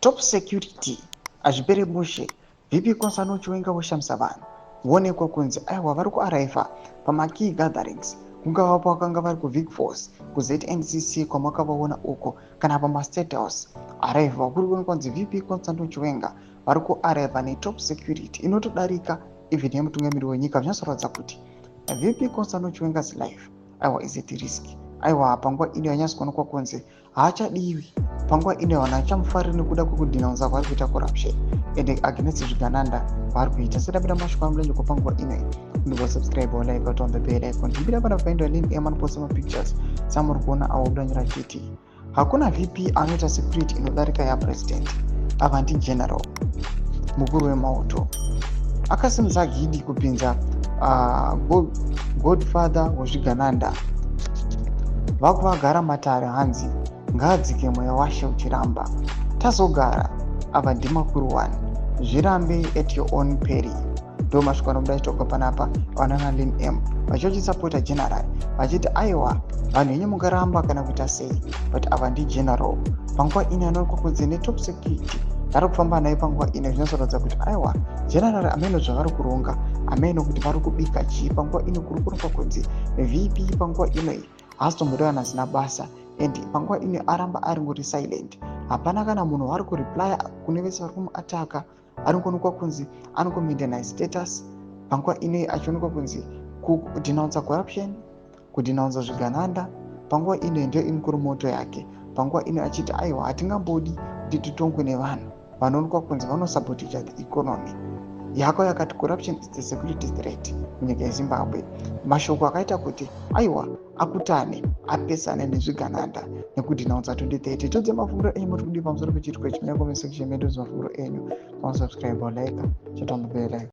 Top security hazvipere mushe. VP Constantino Chiwenga voshamisa vanhu voonekwa kunzi aiwa vari kuaraiva pamakey gatherings, kungava pakanga vari kuVic Force, kuZNCC kwamakavaona uko, kana pamastate house arrival kuri kuonekwa kunzi VP Constantino Chiwenga vari kuaraiva netop security inotodarika even yemutungamiri wenyika. Zvinyatsoratidza kuti VP Constantino Chiwenga's life aiwa is at risk. Aiwa, panguva ino yanyatso kuonekwa kunzi haachadiwi. Panguva ino vanhu hachamufariri nekuda kwekudhinaunza kwaari kuita corruption and against zvigananda kwaari kuita. Sedapinda mashoko amulenjeko panguva ino, ndingosubscribe, like, on the bell icon. Ndipinda pana paendo link yamanoposta mapictures samuri kuona avo kudanyira chiti hakuna VP anoita security inodarika yapresident. Ava ndigeneral mukuru wemauto akasimudza gidi kupinza godfather wezvigananda vakuvagara matare. Hanzi ngaadzike mweya washe uchiramba tazogara. Ava ndimakuru 1 zvirambe at your own peril. Ndo masviko anobuda chitogwa panapa. Vanana Lin M vachichisapota general vachiti aiwa, vanhu henyu mungaramba kana kuita sei, but ava ndigeneral panguva ino anoonekwa kunzi netop security vari kufamba naye panguva ino. Zvinozoratidza kuti aiwa, general ameno zvavari kuronga, ameno kuti vari kubika chii panguva ino. Kuri kurongwa kunzi VP panguva ino haasitombodiwa nasina basa and panguva ino aramba ari ngori silent. Hapana kana munhu waari kureplya kune vese vari kumuataka. Ari kuonekwa kunzi anongomaintaina status panguva ino, achionekwa kunzi kudenounsa corruption, kudenounsa zvigananda panguva ino ndiyo inikuru motto yake panguva ino, achiti aiwa, hatingambodi kuti titongwe nevanhu vanoonekwa kunzi vanosabotija the economy yako. Yakati corruption is the security threat munyika yeZimbabwe. Mashoko akaita kuti aiwa akutane apesane nezvigananda nekudenounsa 2030. Todze mafungiro enyu muri kudii pamusoro pechiitiko ichi? Munya comment section medu mafungiro enyu. Subscribe, like, chata on the bell icon.